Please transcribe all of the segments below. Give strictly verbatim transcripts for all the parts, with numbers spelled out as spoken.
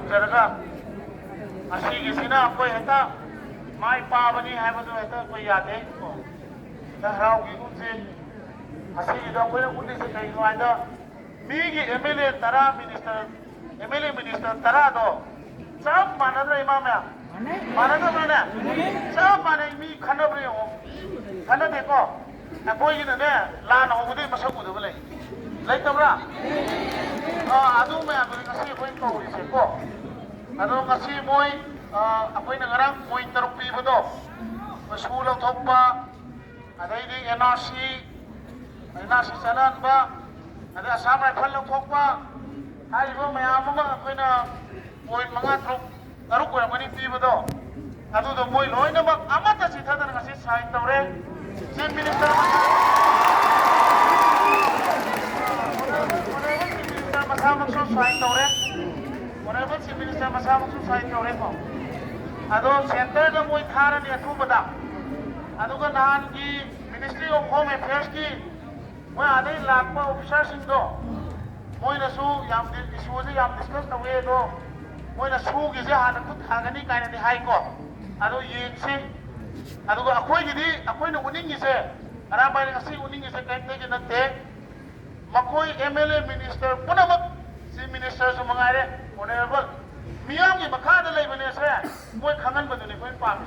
ꯅꯠꯇ꯭ꯔꯒ ꯉꯁꯤꯒꯤꯁꯤꯅ ꯑꯩꯈꯣꯏ ꯍꯦꯛꯇ ꯃꯥꯏ ꯄꯥꯕꯅꯤ ꯍꯥꯏꯕꯗꯨ ꯍꯦꯛꯇ ꯑꯩꯈꯣꯏ ꯌꯥꯗꯦ꯫ ꯍꯦꯛꯇ ꯍꯔꯥꯎꯒꯤꯒꯨꯝꯁꯤ꯫ ꯉꯁꯤꯒꯤꯗ ꯑꯩꯈꯣꯏꯅ ꯎꯠꯂꯤꯁꯦ ꯀꯩꯅꯣ ꯍꯥꯏꯗ, ꯃꯤꯒꯤ ꯑꯦꯝ ꯑꯦꯜ ꯑꯦ ꯇꯔꯥ, minister, M L A minister ꯇꯔꯥꯗꯣ ꯆꯞ ꯃꯥꯟꯅꯗ꯭ꯔꯥ, ꯏꯃꯥ ꯃꯌꯥꯝ? ꯃꯥꯟꯅꯗꯕ꯭ꯔꯥꯅꯦ? ꯆꯞ ꯃꯥꯟꯅꯩ꯫ ꯃꯤ ꯈꯟꯅꯕ꯭ꯔꯥ ꯌꯦꯡꯉꯣ꯫ ꯈꯟꯅꯗꯦꯀꯣ? ꯑꯩꯈꯣꯏꯒꯤꯅꯅꯦ, ꯂꯥꯟ ꯍꯧꯕꯗꯒꯤ ꯃꯁꯛ ꯎꯗꯕ ꯂꯩ꯫ ꯂꯩꯇꯕ꯭ꯔꯥ? ꯑꯥ, ꯑꯗꯨ ꯃꯌꯥꯝꯗꯨꯅꯤ ꯉꯁꯤ ꯑꯩꯈꯣꯏ ꯀꯧꯔꯤꯁꯦꯀꯣ꯫ ꯑꯗꯣ ꯉꯁꯤ ꯃꯣꯏ, ꯑꯥ, ꯑꯩꯈꯣꯏꯅ ꯉꯔꯥꯡ ꯃꯣꯏ ꯇꯔꯨꯛ ꯄꯤꯕꯗꯣ, ꯁꯨ ꯂꯧꯊꯣꯛꯄ, ꯑꯗꯩꯗꯤ N R C, N R C ꯆꯠꯅꯍꯟꯕ, ꯑꯗꯩ ꯑꯁꯥꯝ ꯔꯥꯏꯐꯜ ꯂꯧꯊꯣꯛꯄ, ꯍꯥꯏꯔꯤꯕ ꯃꯌꯥꯝ ꯑꯃ ꯑꯩꯈꯣꯏꯅ ꯄꯣꯏꯟ ꯃꯉꯥ, ꯇꯔꯨꯛ, ꯇꯔꯨꯛ ꯑꯣꯏꯔꯝꯒꯅꯤ ꯄꯤꯕꯗꯣ, ꯑꯗꯨꯗꯣ ꯃꯣꯏ ꯂꯣꯏꯅꯃꯛ ꯑꯃꯠꯇ ꯆꯤꯊꯗꯅ ꯉꯁꯤ ꯁꯥꯏꯟ ꯇꯧꯔꯦ꯫ ꯆꯤꯐ ꯃꯤꯅꯤꯁꯇꯔ ꯃꯁꯥ-, ꯑꯣꯅꯔꯦꯕꯜ ꯆꯤꯐ ꯃꯤꯅꯤꯁꯇꯔ ꯃꯁꯥꯃꯛꯁꯨ ꯁꯥꯏꯟ ꯇꯧꯔꯦ꯫ ꯑꯣꯅꯔꯦꯕꯜ ꯆꯤꯐ ꯃꯤꯅꯤꯁꯇꯔ ꯃꯁꯥꯃꯛꯁꯨ ꯁꯥꯏꯟ ꯇꯧꯔꯦꯀꯣ꯫ ꯑꯗꯣ ꯁꯦꯟꯇꯔꯗ ꯃꯣꯏ ꯊꯥꯔꯅꯤ ꯑꯊꯨꯕꯗ꯫ ꯑꯗꯨꯒ ꯅꯍꯥꯟꯒꯤ ꯃꯤꯅꯤꯁꯇ꯭ꯔꯤ ꯑꯣꯐ ꯍꯣꯝ ꯑꯦꯐꯤꯌꯔꯁꯀꯤ ꯃꯣꯏ ꯑꯥꯗꯩ ꯂꯥꯛꯄ ꯑꯣꯐꯤꯁꯥꯔꯁꯤꯡꯗꯣ, ꯃꯣꯏꯅꯁꯨ ꯌꯥꯝ ꯗꯤ-, ꯏꯁꯨꯁꯦ ꯌꯥꯝ ꯗꯤꯁꯀꯁ ꯇꯧꯋꯦ꯫ ꯑꯗꯣ ꯃꯣꯏꯅ ꯁꯨꯒꯤꯁꯦ ꯍꯥꯟꯅ ꯈꯨꯠ ꯊꯥꯒꯅꯤ ꯀꯥꯏꯅꯗꯤ ꯍꯥꯏꯀꯣ꯫ ꯑꯗꯣ ꯌꯦꯡꯁꯤ꯫ ꯑꯗꯨꯒ ꯑꯩꯈꯣꯏꯒꯤꯗꯤ, ꯑꯩꯈꯣꯏꯅ ꯎꯠꯅꯤꯡꯉꯤꯁꯦ, ꯑꯔꯥꯝꯕꯥꯏꯅ ꯉꯁꯤ ꯎꯠꯅꯤꯡꯉꯤꯁꯦ ꯀꯔꯤꯝꯇꯒꯤ ꯅꯠꯇꯦ꯫ ꯃꯈꯣꯏ ꯑꯦꯝ ꯑꯦꯜ ꯑꯦ, ꯃꯤꯅꯤꯁꯇꯔ ꯄꯨꯝꯅꯃꯛ, ꯆꯤꯐ ꯃꯤꯅꯤꯁꯇꯔꯁꯨ ꯃꯉꯥꯏꯔꯦ, ꯑꯣꯅꯔꯦꯕꯜ, ꯃꯤꯌꯥꯝꯒꯤ ꯃꯈꯥꯗ ꯂꯩꯕꯅꯦꯁꯦ ꯃꯣꯏ ꯈꯪꯍꯟꯕꯗꯨꯅꯤ ꯑꯩꯈꯣꯏꯅ ꯄꯥꯝꯃꯤ꯫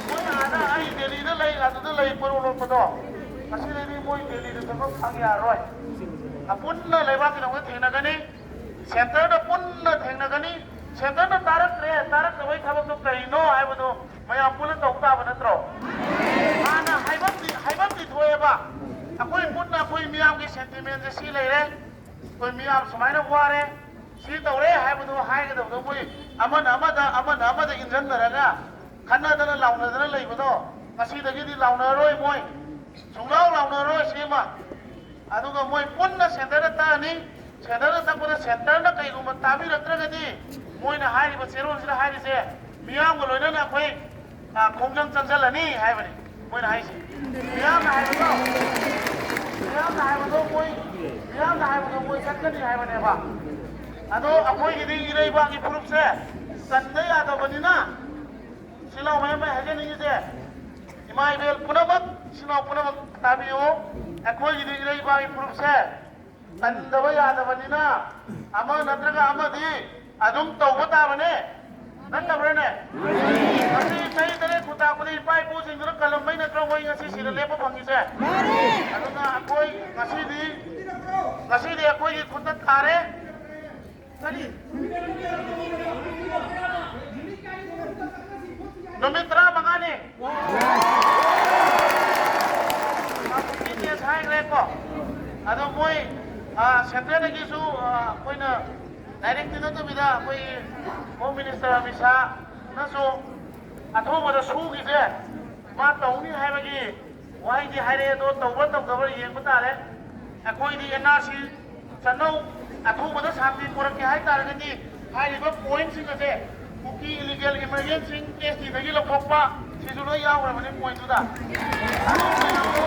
ꯃꯣꯏ ꯑꯥꯗ ꯑꯩ ꯗꯦꯜꯂꯤꯗ ꯂꯩ, ꯑꯗꯨꯗ ꯂꯩ ꯀꯣꯏꯔꯣ ꯂꯣꯠꯄꯗꯣ, ꯉꯁꯤꯗꯩꯗꯤ ꯃꯣꯏ ꯗꯦꯜꯂꯤꯗ ꯊꯕꯛ ꯐꯪ ꯌꯥꯔꯔꯣꯏ꯫ ꯑꯄꯨꯟꯅ ꯂꯩꯕꯥꯛꯀꯤꯗꯃꯛꯇ ꯊꯦꯡꯅꯒꯅꯤ, ꯁꯦꯟꯇꯔꯗ ꯄꯨꯟꯅ ꯊꯦꯡꯅꯒꯅꯤ꯫ ꯁꯦꯟꯇꯔꯅ ꯇꯥꯔꯛꯇ꯭ꯔꯦ, ꯇꯥꯔꯛꯇꯕꯒꯤ ꯊꯕꯛꯇꯣ ꯀꯔꯤꯅꯣ ꯍꯥꯏꯕꯗꯣ ꯃꯌꯥꯝ ꯄꯨꯟꯅ ꯇꯧ ꯇꯥꯕ ꯅꯠꯇ꯭ꯔꯣ? ꯍꯥꯟꯅ ꯍꯥꯏꯐꯝꯗꯤ, ꯍꯥꯏꯐꯝꯗꯤ ꯊꯣꯛꯑꯦꯕ꯫ ꯑꯩꯈꯣꯏ ꯄꯨꯟꯅ ꯑꯩꯈꯣꯏ ꯃꯤꯌꯥꯝꯒꯤ ꯁꯦꯟꯇꯤꯃꯦꯟꯁꯦ ꯁꯤ ꯂꯩꯔꯦ, ꯑꯩꯈꯣꯏ ꯃꯤꯌꯥꯝ ꯁꯨꯃꯥꯏꯅ ꯋꯥꯔꯦ, ꯁꯤ ꯇꯧꯔꯦ ꯍꯥꯏꯕꯗꯣ ꯍꯥꯏꯒꯗꯕꯗꯣ ꯃꯣꯏ ꯑꯃꯅ ꯑꯃꯗ, ꯑꯃꯅ ꯑꯃꯗ ꯏꯟꯁꯤꯟꯅꯔꯒ ꯈꯠꯅꯗꯅ ꯂꯥꯎꯅꯗꯅ ꯂꯩꯕꯗꯣ ꯉꯁꯤꯗꯒꯤꯗꯤ ꯂꯥꯎꯅꯔꯔꯣꯏ ꯃꯣꯏ꯫ ꯁꯨꯡꯂꯥꯎ ꯂꯥꯎꯅꯔꯔꯣꯏ ꯁꯤꯃ꯫ ꯑꯗꯨꯒ ꯃꯣꯏ ꯄꯨꯟꯅ ꯁꯦꯟꯇꯔꯗ ꯇꯛꯑꯅꯤ꯫ ꯁꯦꯟꯇꯔꯗ ꯇꯛꯄꯗ ꯁꯦꯟꯇꯔꯅ ꯀꯩꯒꯨꯝꯕ ꯇꯥꯕꯤꯔꯛꯇ꯭ꯔꯒꯗꯤ ꯃꯣꯏꯅ ꯍꯥꯏꯔꯤꯕ ꯆꯦꯔꯣꯜꯁꯤꯗ ꯍꯥꯏꯔꯤꯁꯦ ꯃꯤꯌꯥꯝꯒ ꯂꯣꯏꯅꯅ ꯑꯩꯈꯣꯏ, ꯑ, ꯈꯣꯡꯖꯪ ꯆꯪꯁꯤꯜꯂꯅꯤ ꯍꯥꯏꯕꯅꯤ ꯃꯣꯏꯅ ꯍꯥꯏꯁꯦ꯫ ꯃꯤꯌꯥꯝꯅ ꯍꯥꯏꯕꯗꯣ, ꯃꯤꯌꯥꯝꯅ ꯍꯥꯏꯕꯗꯣ ꯃꯣꯏ ꯃꯤꯌꯥꯝꯅ ꯍꯥꯏꯕꯗꯣ ꯃꯣꯏ ꯆꯠꯀꯅꯤ ꯍꯥꯏꯕꯅꯦꯕ꯫ ꯑꯗꯣ ꯑꯩꯈꯣꯏꯒꯤꯗꯤ ꯏꯔꯩꯕꯥꯛꯀꯤ ꯐꯨꯔꯨꯞꯁꯦ ꯆꯟꯗ ꯌꯥꯗꯕꯅꯤꯅ, ꯁꯤꯜ ꯂꯥꯎ ꯃꯌꯥꯝ ꯑꯩ ꯍꯥꯏꯖꯅꯤꯡꯉꯤꯁꯦ, ꯏꯃꯥ ꯏꯕꯦꯜ ꯄꯨꯝꯅꯃꯛ, ꯏꯆꯤꯟ ꯏꯅꯥꯎ ꯄꯨꯝꯅꯃꯛ ꯇꯥꯕꯤꯌꯨ꯫ ꯑꯩꯈꯣꯏꯒꯤꯗꯤ ꯏꯔꯩꯕꯥꯛꯀꯤ ꯐꯨꯔꯨꯞꯁꯦ ꯇꯟꯗꯕ ꯌꯥꯗꯕꯅꯤꯅ, ꯑꯃ ꯅꯠꯇ꯭ꯔꯒ ꯑꯃꯗꯤ ꯑꯗꯨꯝ ꯇꯧꯕ ꯇꯥꯕꯅꯦ, ꯅꯠꯇꯕ꯭ꯔꯅꯦ? ꯉꯁꯤ ꯆꯍꯤ ꯇꯔꯦꯠ ꯈꯨꯟꯇꯥꯛꯄꯗ ꯏꯄꯥ ꯏꯄꯨꯁꯤꯡꯗꯨꯅ ꯀꯜꯂꯝꯕꯩ ꯅꯠꯇ꯭ꯔꯣ ꯃꯣꯏ ꯉꯁꯤ ꯁꯤꯗ ꯂꯦꯞꯄ ꯐꯪꯉꯤꯁꯦ? ꯑꯗꯨꯅ ꯑꯩꯈꯣꯏ ꯉꯁꯤꯗꯤ, ꯉꯁꯤꯗꯤ ꯑꯩꯈꯣꯏꯒꯤ ꯈꯨꯠꯇ ꯇꯥꯔꯦ꯫ ꯀꯔꯤ? ꯅꯨꯃꯤꯠ ꯇꯔꯥꯃꯉꯥꯅꯤ꯫ ꯗꯤꯇꯦꯜꯁ ꯍꯥꯏꯈ꯭ꯔꯦꯀꯣ꯫ ꯑꯗꯣ ꯃꯣꯏ, ꯑ, ꯁꯦꯟꯇ꯭ꯔꯦꯜꯗꯒꯤꯁꯨ, ꯑ, ꯑꯩꯈꯣꯏꯅ ꯗꯥꯏꯔꯦꯛꯇꯤ ꯅꯠꯇꯕꯤꯗ ꯑꯩꯈꯣꯏ ꯍꯣꯝ ꯃꯤꯅꯤꯁꯇꯔ ꯑꯃꯤꯠ ꯁꯥꯍꯅꯁꯨ ꯑꯊꯨꯕꯗ ꯁꯨꯒꯤꯁꯦ ꯃꯥ ꯇꯧꯅꯤ ꯍꯥꯏꯕꯒꯤ ꯋꯥꯍꯩꯗꯤ ꯍꯥꯏꯔꯛꯑꯦ, ꯑꯗꯣ ꯇꯧꯕ꯭ꯔꯥ ꯇꯧꯗꯕ꯭ꯔꯥ ꯌꯦꯡꯕ ꯇꯥꯔꯦ꯫ ꯑꯩꯈꯣꯏꯗꯤ ꯑꯦꯟ ꯑꯥꯔ ꯁꯤ ꯆꯠꯅꯧ, ꯑꯊꯨꯕꯗ ꯁꯥꯟꯇꯤ ꯄꯨꯔꯛꯀꯦ ꯍꯥꯏ ꯇꯥꯔꯒꯗꯤ ꯍꯥꯏꯔꯤꯕ ꯄꯣꯏꯟꯠꯁꯤꯡ ꯑꯁꯦ, ꯀꯨꯀꯤ ꯏꯂꯤꯒꯦꯜ ꯏꯃꯤꯒ꯭ꯔꯦꯟꯠꯁꯤꯡ ꯑꯦꯁ ꯇꯤꯗꯒꯤ ꯂꯧꯊꯣꯛꯄ, ꯁꯤꯁꯨ ꯂꯣꯏ ꯌꯥꯎꯈ꯭ꯔꯕꯅꯤ ꯄꯣꯏꯟꯠꯇꯨꯗ꯫